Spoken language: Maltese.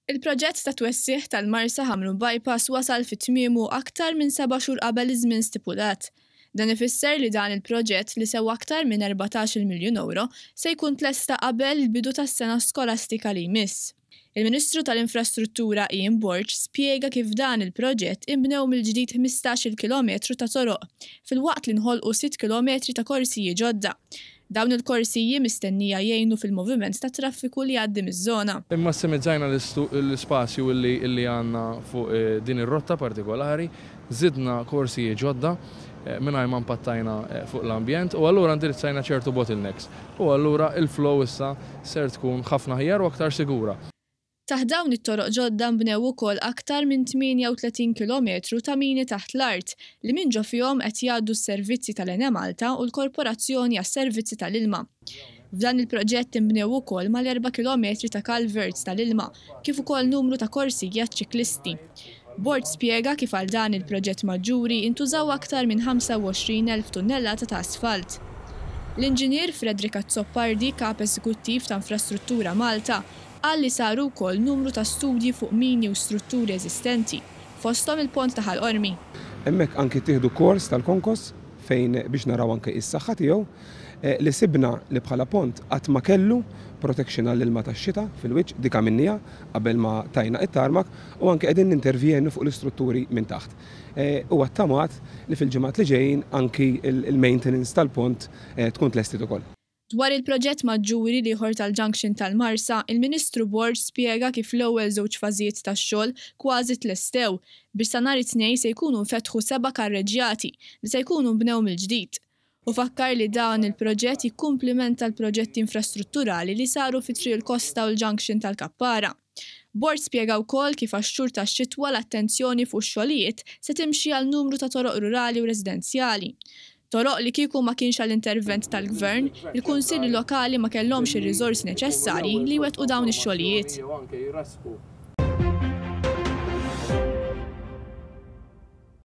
Il-proġett ta' twessigħ tal-Marsa Ħamrun Bypass wasal fi tmiemu aktar minn seba' xhur qabel iż-żmien stipulat. Dan ifisser li dan il-proġett li sewa aktar minn 14-il miljun ewro se jkun tlesta qabel il-bidu tas-sena skolastika li jmiss. Il-Ministru tal-Infrastruttura Ian Borg spjega kif f'dan il-proġett inbnew mill-ġdid 15-il kilometru ta' toroq, filwaqt li nħolqu sitt kilometri ta' korsiji ġodda. Dawn il-korsiji mistennija jgħinu fil-moviment tat-traffiku li jgħaddi miż-żona. Immassimizzajna l-ispazju li għandna fuq din ir-rotta partikolari, żidna korsiji ġodda mingħajr ma mpattajna fuq l-ambjent u allura indirizzajna ċertu bottlenecks u allura il-flow issa ser tkun ħafna aħjar u aktar sigura. Taħt dawn it-toroq ġodda nbnew ukoll aktar minn 38 kilometru ta' mini taħt l-art li minn ġo fihom qed jgħaddu s-servizzi tal-Enemalta u l-Korporazzjoni għas-Servizzi tal-Ilma. F'dan il-proġett inbnew ukoll mal-erba' kilometri ta' culverts tal-ilma kif ukoll numru ta' korsiji għaċ-ċiklisti. Borg spjega kif għal dan il-proġett maġġuri intużaw aktar minn 25,000 tunnellata ta' asfalt. L-Inġinier Frederick Azzopardi, Kap Eżekuttiv ta' Infrastruttura Malta, qal li saru wkoll numru ta' studji fuq mini u strutturi eżistenti, fosthom il-pont ta' Ħal Qormi. Hemmhekk anki ttieħdu kors tal-konkos fejn biex naraw anke is-saħħa tiegħu li sibna li bħala pont qatt ma kellu protection għall-ilma tax-xita fil-wiċċ, dik għamilniha qabel ma tajna it-tarmac u anke qegħdin nintervjenu fuq l-istrutturi minn taħt. Huwa ttamat li fil-ġimgħat li ġejjin anki l-maintenance tal-pont tkun tlestiet ukoll. Dwar il-proġett maġġuri l-ieħor tal-junction tal-Marsa, il-Ministru Borg spjega kif l-ewwel żewġ fażijiet tax-xogħol kważi tlestew, biex sa nhar it-Tnejn se jkunu nfetħu seba' karreġġjati li se jkunu nbnew mill-ġdid. Hu fakkar li dan il-proġett jikkumplimenta l-proġetti infrastrutturali li saru fi Triq il-Kosta u l-junction tal-Kappara. Borg spjega wkoll kif għax-xhur tax-xitwa l-attenzjoni fuq ix-xogħlijiet se timxi għal numru ta' toroq rurali u residenzjali. Toroq li kieku ma kienx għall-intervent tal-Gvern, il-Kunsilli Lokali ma kellhomx ir-riżorsi neċessarji li jwettqu dawn ix-xogħlijiet.